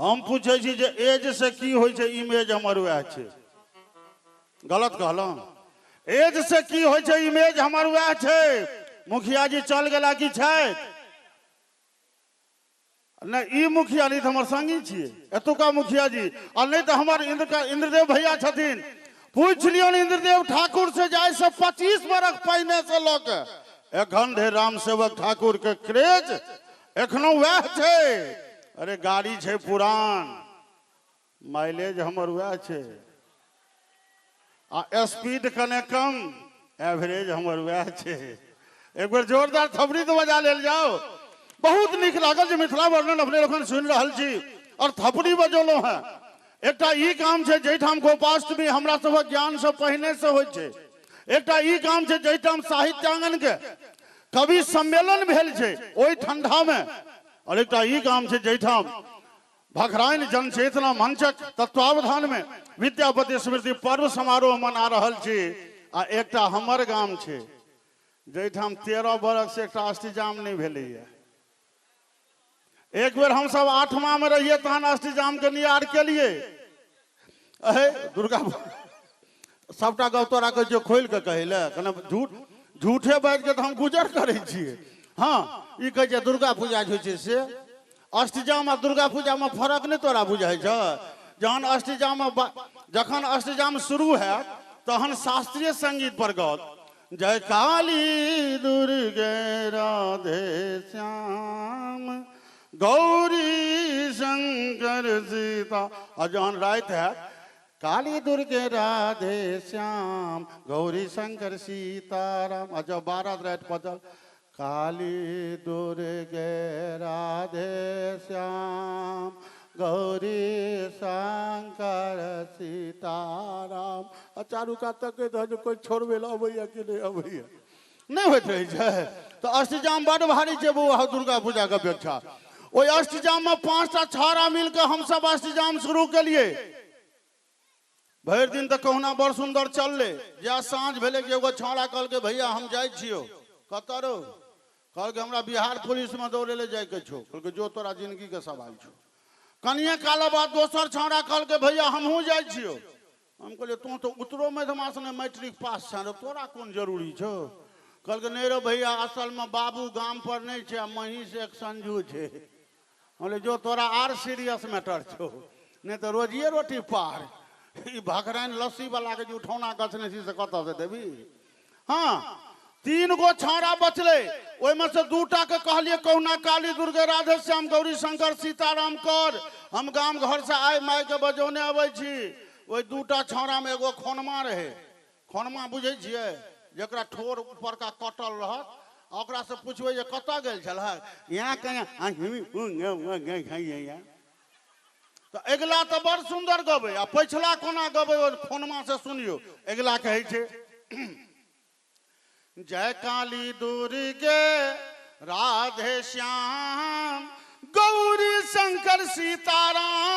हम पूछै छी जे एज से की होइ छै इमेज हमर वएह छै। गलत कहलहुँ? एज से की होइ छै इमेज हमर वएह छै। मुखिया जी चल गेला की छथि? नहि, ई मुखिया नहि तऽ हमर संगी छियै एतुका मुखिया जी, आ नहि तऽ हमर इंद्रदेव भैया छथिन। पूछि लियौन इंद्रदेव ठाकुर से जाय से 25 बरख पहिने से लऽ के एखन धरि रामसेवक ठाकुर के क्रेज एखनो वएह छै। अरे गाड़ी छै पुरान, माइलेज हमर वएह छै, आ स्पीड कने कम, एवरेज हमर वएह छै। एक बेर जोरदार थपड़ी तऽ बजा लेल जाओ। बहुत नीक लागल जे मिथिला वर्णन अपने लोकनि सुनि रहल छी और थपड़ी बजौलहुँ हेँ। एकटा ई काम छै जाहिठाम गोपाष्टमी हमरा सभक ज्ञानसँ पहिने से होइ छै। एकटा ई काम छै जाहिठाम साहित्यांगनके कवि सम्मेलन भेल छै ओहि ठंडामे। और एकटा ई काम छै जाहिठाम भखराइन जनचेतना मंचक तत्वावधानमे विद्यापति स्मृति पर्व समारोह मना रहल छी। आ एकटा हमर गाम छै जाहिठाम 13 बरख से एकटा अष्टजाम नहि भेलैए। एक बेर हमसब 8वां में रहिए तहन अष्टजाम के नियार केलिए। अहे दुर्गा सबटा गप तोरा कहै छियौ खोलि कऽ कहै लए, कने झूठ झूठे बाजि कऽ तऽ हम गुजर करै छियै। हँ, ई कहै छै दुर्गा पूजा जे होइ छै से अष्टजाम आ दुर्गा पूजामे फरक नहि तोरा बुझाइ छौ? जहन अष्टजाम जखन अष्टजाम शुरू हैत तहन शास्त्रीय संगीत पर गाओत जय काली दुर्गे राधे श्याम गौरी शंकर सीता। आ जहन राति हैत काली दुर्गे राधे श्याम गौरी शंकर सीताराम। आ जब 12 राति पचल काली दुर्गे राधे श्याम गौरी शंकर सीताराम। आ चारू कात तकैत रहत जे कोइ छोड़बै लए अबैया कि नहि अबैया। नहि होइत रहै छै। तऽ अष्टजाम बड्ड भारी छै बौआ दुर्गा पूजाके अपेक्षा। ओहि अष्टजाममे 5टा छाड़ा मिलके हमसब अष्टजाम शुरू केलियै। भरि दिन तऽ कहुना बड़ सुन्दर चललै। जएह साँझ भेलै कि एगो छौड़ा कहलकै भैया हम जाइ छियौ। कतऽ रौ? कहलकै हमरा बिहार पुलिसमे दौड़ै लए जाइके छौ। कहलकै जो तोरा जिंदगीके सवाल छौ। कनिए काल बाद दोसर छौड़ा कहलकै भैया हमहूँ जाइ छियौ। हम कहलियै तोँ तऽ उत्तरो मध्यमासँ नहि मैट्रिक पास छह रे, तोरा कोन जरूरी छौ? कहलकै नहि रौ भैया, असलमे बाबू गामपर नहि छै आ महींस एक संजू छै। हम कहलियै जो तोरा आर सीरियस मैटर छौ, नहि तऽ रोजिए रोटी पार। ई भखराइन लस्सीवलाके जे उठौना गछने छी से कतऽसँ देबही? हँ, 3 गो छौड़ा बचलै, ओहिमे से 2टा के कहलियै कहुना काली दुर्गे राधे श्याम गौरी शंकर सीताराम कर, हम गाम घरसँ आइ मायके बजौने अबै छी। ओहि 2टा छौड़ामे एगो खोनमा रहै। खोनमा बुझै छियै? जकरा ठोर ऊपरका कटल रहत। आ ओकरासँ पुछबै जे कतऽ गेल छलहक, यहाँ कहाँ तऽ अगिला तऽ बड़ सुन्दर गबै आ पछिला कोना गबै ओ खोनमा से सुनियौ। अगिला कहै छै जय काली दुर्गे राधे श्याम गौरी शंकर सीताराम।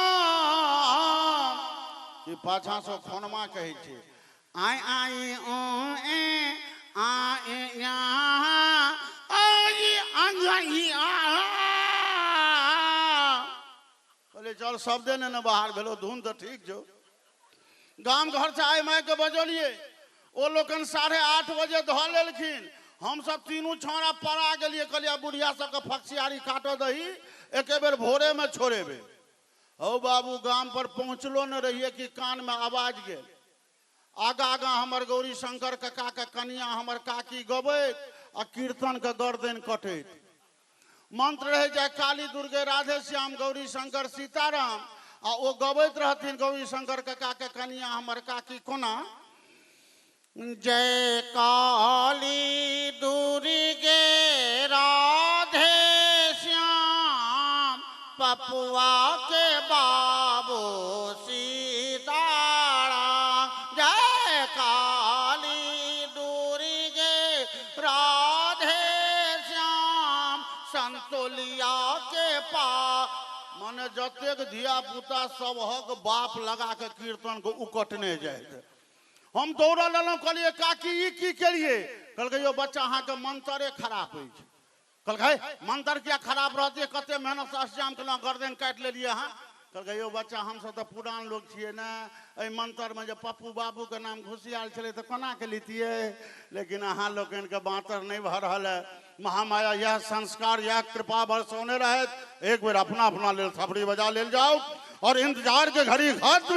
कि पाछाँ से खोनमा कहै छै आइ आइ ओ ए आ ए या आई आई आ। कहलियै चल शब्दे नहि ने बाहर भेलो, धुन तऽ ठीक छौ। गाम घरसँ आइ मायके बजौलियै, ओ लोकनि 8:30 बजे धऽ लेलखिन। हमसब तीनू छौड़ा पड़ा गेलियै। कहलियै बुढ़िया सबके फकसियारी काटऽ दही, एके बेर भोरेमे छोड़ेबै। हौ बाबू, गाम पर पहुँचलो नहि रहियै कि कानमे आवाज गेल। आगाँ आगाँ हमर गौरी शंकर ककाके कनिया हमर काकी गबैत आ कीर्तनके गर्दनि कटैत। मंत्र रहे जय काली दुर्गे राधे श्याम गौरी शंकर सीताराम। आ ओ गबैत रहथिन गौरी शंकर कका के कनिया हमर काकी कोना जय काली दुर्गे राधे श्याम पपुआ के बाबू सीताराम। जय काली दुर्गे राधे श्याम संतोलिया के पा। मने जतेक धिया पुता सबहक बाप लगा के कीर्तन के उकटने जाइत। हम दौड़ल एलहुँ, कहलियै काकी ई की केलियै? कहलकै यौ बच्चा अहाँके मंतरे खराब अछि। कहलकै हे मंतर किया खराब रहतै, कते मेहनत से अष्टजाम केलहुँ, गर्दन काटि लेलियै अहाँ। कहलकै यौ बच्चा, हमसब तऽ पुरान लोक छियै ने, एहि मंत्रमे जे पप्पू बाबूके नाम घुसियाल छलै तऽ कोना के लितियै, लेकिन अहाँ लोकनिके बाँतर नहि भऽ रहल है। महामाया यह संस्कार यह कृपा बरसौने रहत। एक बेर अपना अपना लेल थपड़ी बजा लेल जाओ और इंतजार के घड़ी खत्म।